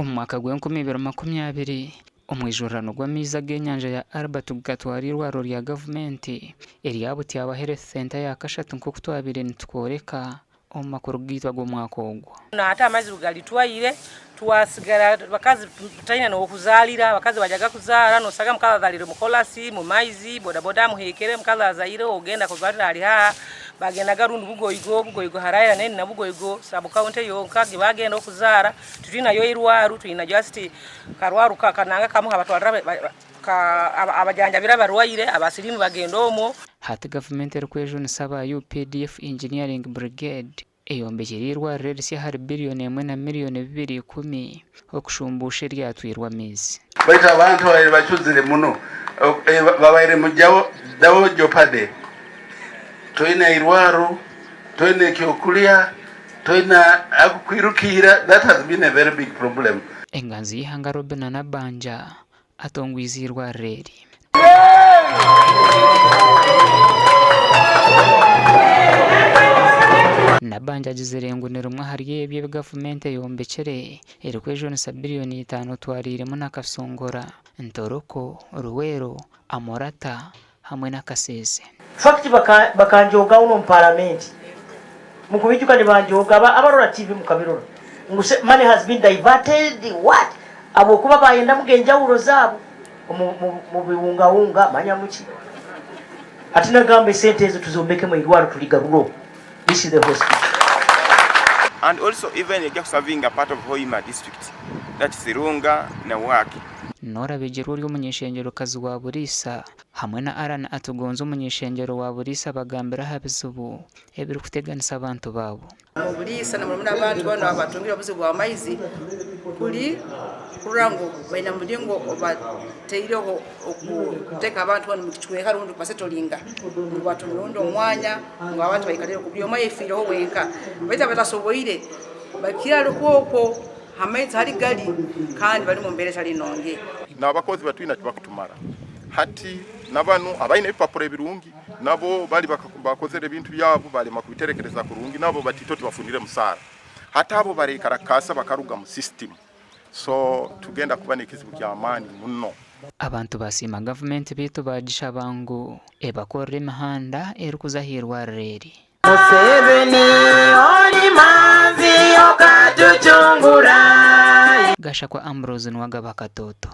Omu mwaka gw'enkumi ibiri 20, omwijurano gw'amaizi ag'enyanja ya Albert gukatwara eirwariro rya gavumenti erya Butyawa Health Centre ya kashatu nk'oku twabaire nitukworeka omu makuru gaitu ag'omwaka ogu. Hati amaizi ku garitwaire twasigara abakazi tutaine n'ow'okuzaalira, abakazi bajyaga kuzaara noosanga omukazi azaaliire omu korasi, mu maizi, bodaboda amuheekere, omukazi azaire ogenda kuzaalira ari haaha, bagendaga rundi Bugoigo, Bugoigo harahaihi then na Bugoigo sub county yonka gibagenda okuzaara, titwinayo irwariro twina just karwaro kananga kamwe kabatwarira abajanjabira abarwaire abasirimu bagenda omwo. Hati gavumenti erikwejunisa aba UPDF Engineering Brigade eyombekire eirwariro erisya ahari biriyoni emwe na miriyoni 210 okushumbuusha eryatwirwe amaizi. Baitu abantu babaire bacuzire muno, babaire mu double jeopardy, toine irwaro, toine ekyokurya, toine akukwirukirra, that has been a very big problem. Enganzi y'eihanga Robinah Nabbanja atongwize eirwariro eri. Nabbanja agizire ngu ni rimwe ahari ebyo ebi gavumenti eyombekire erikwejunisa biriyoni itaano otwariiremu na Kasongora, Ntoroko, Luweero, Amorata hamwe na Kasese. Fact bakanjooga uno omu paramenti mukubijuka nibanjooga abarora TV mukabirora ngu money has been diverted what habwokuba bayendamuga enjawulo zaabo omu biwungawunga manya muki hati nagamba esente ezo tuzombekemu eirwaro turigarureho this is the hospital. And also even ejja kusavinga part of Hoima district that's Sirunga na Waaki. Norah Bigirwa ori omuny'eishengyerokazi wa Buliisa hamwe na Allan Atugonza omuny'eishengyero wa Buliisa bagambire aha bizibu ebirikuteganisa abantu baabo. Obuliisa na muno muno abantu banu abatungire obuzibu bw'amaizi kuli kurora ngu baine omulingo obataireho okuteeka abantu banu omu kicweka rundi kubasetolinga ngu batunge rundi omwanya ngu abantu baikalire buli omu ayefiireho wenka baitu abatasoboire bakyali okwo Amaizi hali gali kandi bali mu mbeera etali nungi. N'abakozi batwine tibakutumara. Hati na banu abaine ebipapura ebirungi nabo bali bakozere ebintu byabo balema kubiterekereza kurungi nabo bati itwe tibafunire musaara. Hati abo barekarakaasa bakaruga mu system. So tugenda kuba n'ekizibu ky'amaani muno. Abantu basiima gavumenti beitu baagishaba ngu ebakorere emihanda erikuza ah'eirwariro eri. Museveni oli manzi okatucungura. Gashakwa Ambrose niwe agaba akatooto.